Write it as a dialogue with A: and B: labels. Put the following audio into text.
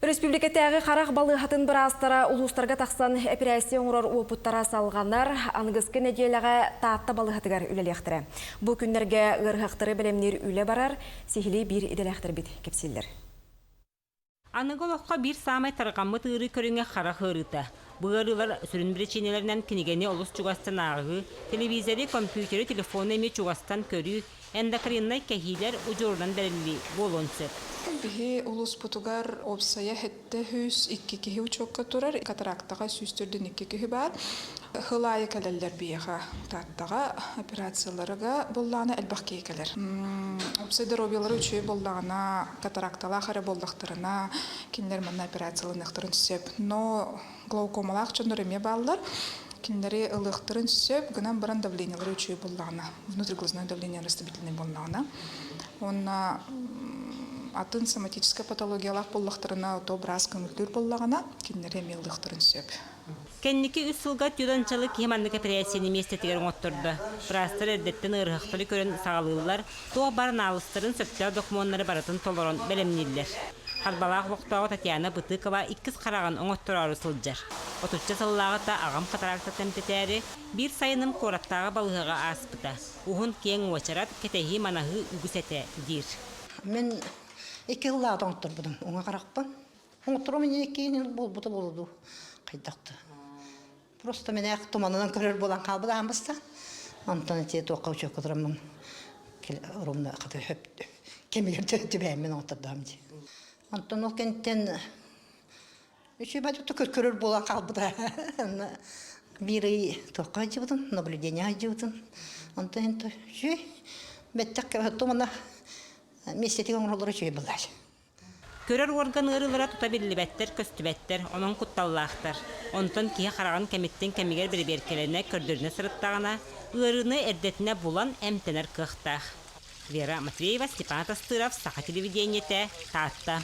A: Өрөспүүбүлүкэтээҕи харах балыыһатын быраастара улуустарга тахсан эпэрээссийэ оҥорор уопуттара салҕанар. Аныгыскы нэдиэлэҕэ Таатта балыыһатыгар үлэлиэхтэрэ. Бу күннэргэ ыарыһахтары бэлэмниир үлэ барар, сиһилии биир идэлээхтэрбит кэпсииллэр.
B: Аныгы олоххо биир саамай тарҕаммыт ыарыы көрүҥэ харах ыарыыта. Бу ыарыылар сүрүн биричиинэлэринэн кинигэни олус чугастан ааҕыы, телевизори, компьютеры, телефону эмиэ чугастан көрүү, Эндокриннай кэһиилэр удьуорунан бэриллии буолуон сөп.
C: Биһи улууспутугар уопсайа 702 киһи учуокка турар, катарактаҕа 142 киһи баар. Сыл аайы кэлэллэр биһиэхэ Тааттаҕа операцияларга буоллаҕына элбэх киһи кэлэр. Уопсай доруобуйалара үчүгэй буоллаҕына, катаракталаах эрэ буоллахтарына, кинилэр манна операцияланыахтарын сөп. Но глаукомалаах дьоннор эмиэ бааллар. Кинилэри ылыахтарын сөп, гынан баран давлениелара үчүгэй буоллаҕына, внутриглазное давление расслабительный буоллаҕына. Уонна атын соматическай патологиялаах буоллахтарына, то быраас көҥүллүүр буоллаҕына, кинилэри эмиэ ылыахтарын сөп.
B: Кэнники үс сылга тюданчалы киһи маннык эпэрээссийэни миэстэтигэр оҥоттордо. Быраастар эрдэттэн ыарыһахтары көрөн саҕалыыллар, туох баар анаалыстарын сөптөөх докумуоннары барытын толорон бэлэмнииллэр. Харбалаах олохтооҕо Татьяна Бытыкова иккис хараҕын оҥоттороору сылдьар. Отучча сыллааҕыта аҕам катарактатын эмтэтээри, биир сайыным куораттааҕы балыыһаҕа ааспыта. Уһун киэҥ уочарат, кэтэһии-манаһыы үгүс этэ, диир.
D: Мин икки сыллааҕыта оҥотторбутум уҥа харахпын. Оҥотторум иннинэ киин буолбута буолуо дуу, хайдах да. Просто минээх туманынан көрөр буолан хаалбыт ааммыста. Онтон ити туохха учуокка тураммын ровно хата кэмигэр түбэһэммин оҥоттордоҕум дии. Онтон ол кэнниттэн үчүгэй көрөр буолан хаалбыта. Биир ый туохха сылдьыбытым, наблюдение сылдьыбытым. Онтон үчүгэй бэттэх тумана миэстэтигэр оҥороллоро үчүгэй буолааччы.
B: Көрөр уорган ыарыылара тута биллибэттэр, көстүбэттэр, онон кутталлаахтар. Онтон киһи хараҕын кэмиттэн кэмигэр бэрэбиэркэлэнэ, көрдөрүнэ сырыттаҕына, ыарыыны эрдэтинэ булан эмтэнэр кыахтаах. Вера Матвеева, Степан Тастыров, Саха телевидениетэ, Таатта.